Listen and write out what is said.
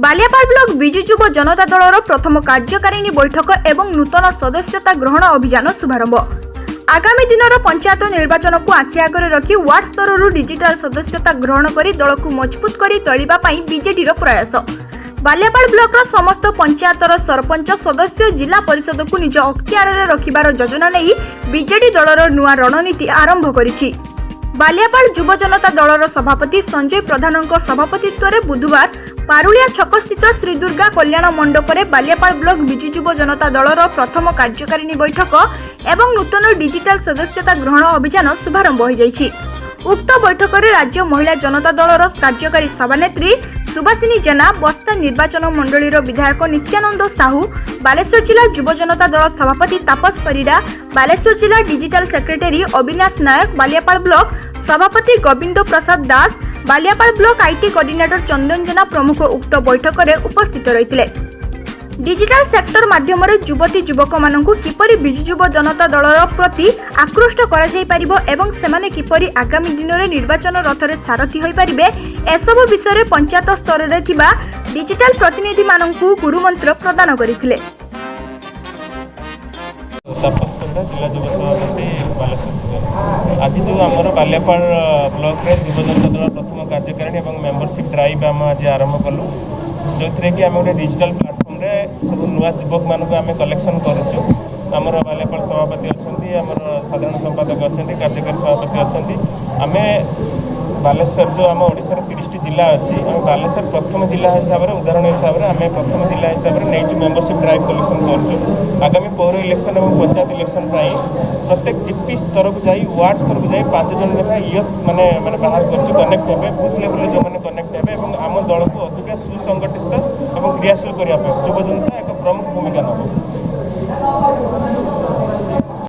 Baliapal block Biju ଯୁବ ଜନତା ଦଳର ପ୍ରଥମ କାର୍ଯ୍ୟକାରିଣୀ ବୈଠକ ଏବଂ ନୂତନ ସଦସ୍ୟତା ଗ୍ରହଣ ଅଭିଯାନ ଶୁଭାରମ୍ଭ। ଆଗାମୀ ଦିନର ପଞ୍ଚାୟତ ନିର୍ବାଚନକୁ ଆଖି ଆଗରେ ରଖି ୱାର୍ଡ ସ୍ତରରୁ ଡିଜିଟାଲ ସଦସ୍ୟତା ଗ୍ରହଣ କରି ଦଳକୁ ମଜବୁତ କରି ତୋଳିବା ପାଇଁ ବିଜେଡିର ପ୍ରୟାସ। ବାଲିଆପାଳ ବ୍ଲକର ସମସ୍ତ ପଞ୍ଚାୟତର ସରପଞ୍ଚ, ସଦସ୍ୟ, ଜିଲ୍ଲା ପରିଷଦକୁ ନିଜ ଅକ୍ତିଆରରେ ରଖିବାର ଯୋଜନା ନେଇ ବିଜେଡି ଦଳର ନୂଆ ରଣନୀତି ଆରମ୍ଭ କରିଛି। ବାଲିଆପାଳ ଯୁବ ଜନତା ଦଳର ସଭାପତି ସଞ୍ଜୟ ପ୍ରଧାନଙ୍କ ସଭାପତିତ୍ୱରେ ବୁଧବାର ପାରୁଳିଆ ଛକସ୍ଥିତ ଶ୍ରୀ ଦୁର୍ଗା କଲ୍ୟାଣ ମଣ୍ଡପରେ ବାଲିଆପାଳ ବ୍ଲକ ବିଜୁ ଯୁବ ଜନତା ଦଳର ପ୍ରଥମ କାର୍ଯ୍ୟକାରିଣୀ ବୈଠକ ଏବଂ ନୂତନ ଡିଜିଟାଲ ସଦସ୍ୟତା ଗ୍ରହଣ ଅଭିଯାନ ଶୁଭାରମ୍ଭ ହୋଇଯାଇଛି। ଉକ୍ତ ବୈଠକରେ ରାଜ୍ୟ ମହିଳା ଜନତା ଦଳର କାର୍ଯ୍ୟକାରୀ ସଭାନେତ୍ରୀ ସୁବାସିନୀ ଜେନା, ବସ୍ତା ନିର୍ବାଚନ ମଣ୍ଡଳୀର ବିଧାୟକ ନିତ୍ୟାନନ୍ଦ ସାହୁ, ବାଲେଶ୍ୱର ଜିଲ୍ଲା ଯୁବ ଜନତା ଦଳ ସଭାପତି ତାପସ ପରିଡ଼ା, ବାଲେଶ୍ୱର ଜିଲ୍ଲା digital secretary Abinash Nayak, Baliapal block ସଭାପତି Gobinda Prasad Das, Baliapal block IT coordinator Chandan Jena ପ୍ରମୁଖ ଉକ୍ତ ବୈଠକରେ ଉପସ୍ଥିତ ରହିଥିଲେ। ଡିଜିଟାଲ ସେକ୍ଟର ମାଧ୍ୟମରେ ଯୁବତୀ ଯୁବକମାନଙ୍କୁ କିପରି ବିଜୁ ଯୁବ ଜନତା ଦଳର ପ୍ରତି ଆକୃଷ୍ଟ କରାଯାଇପାରିବ ଏବଂ ସେମାନେ କିପରି ଆଗାମୀ ଦିନରେ ନିର୍ବାଚନ ରଥରେ ସାରଥୀ ହୋଇପାରିବେ, ଏସବୁ ବିଷୟରେ ପଞ୍ଚାୟତ ସ୍ତରରେ ଥିବା ଡିଜିଟାଲ ପ୍ରତିନିଧିମାନଙ୍କୁ ଗୁରୁମନ୍ତ୍ର ପ୍ରଦାନ କରିଥିଲେ। ତାପସ ପରିଡ଼ା, ଜିଲ୍ଲା ଯୁବ ସଭାପତି, ବାଲେଶ୍ୱର ଜିଲ୍ଲା। ଆଜି ଯେଉଁ ଆମର ବାଲିଆପାଳ ବ୍ଲକରେ ଯୁବ ଜନତା ଦଳ ପ୍ରଥମ କାର୍ଯ୍ୟକାରିଣୀ ଏବଂ ମେମ୍ବରସିପ୍ ଡ୍ରାଇଭ୍ ଆମେ ଆଜି ଆରମ୍ଭ କଲୁ, ଯେଉଁଥିରେ କି ଆମେ ଗୋଟେ ଡିଜିଟାଲ ପ୍ଲାଟଫର୍ମରେ ସବୁ ନୂଆ ଯୁବକମାନଙ୍କୁ ଆମେ କଲେକ୍ସନ୍ କରୁଛୁ। ଆମର ବାଲିଆପାଳ ସଭାପତି ଅଛନ୍ତି, ଆମର ସାଧାରଣ ସମ୍ପାଦକ ଅଛନ୍ତି, କାର୍ଯ୍ୟକାରୀ ସଭାପତି ଅଛନ୍ତି। ଆମେ ବାଲେଶ୍ୱର ଯେଉଁ ଆମ ଓଡ଼ିଶାର 30ଟି ଜିଲ୍ଲା ଅଛି, ଆମେ ବାଲେଶ୍ୱର ପ୍ରଥମ ଜିଲ୍ଲା ହିସାବରେ, ଉଦାହରଣ ହିସାବରେ ଆମେ ପ୍ରଥମ ଜିଲ୍ଲା ହିସାବରେ ନେଇଛୁ, ମେମ୍ବରସିପ୍ ଡ୍ରାଇଭ୍ କଲେକ୍ସନ୍ କରୁଛୁ। ଆଗାମୀ ପୌର ଇଲେକ୍ସନ୍ ଏବଂ ପଞ୍ଚାୟତ ଇଲେକ୍ସନ୍ ପାଇଁ ପ୍ରତ୍ୟେକ ଜିପି ସ୍ତରକୁ ଯାଇ, ୱାର୍ଡ଼ ସ୍ତରକୁ ଯାଇ 5 ଜଣ ଲେଖାଏଁ ୟଥ୍ ମାନେ ବାହାର କରୁଛୁ, କନେକ୍ଟ ହେବେ, ବୁଥ୍ ଲେଭେଲରେ ଯେଉଁମାନେ କନେକ୍ଟ ହେବେ ଏବଂ ଆମ ଦଳକୁ ଅଧିକା ସୁସଂଗଠିତ ଏବଂ କ୍ରିୟାଶୀଳ କରିବା ପାଇଁ ଯୁବ ଜନତା ଏକ ପ୍ରମୁଖ ଭୂମିକା ନେବ।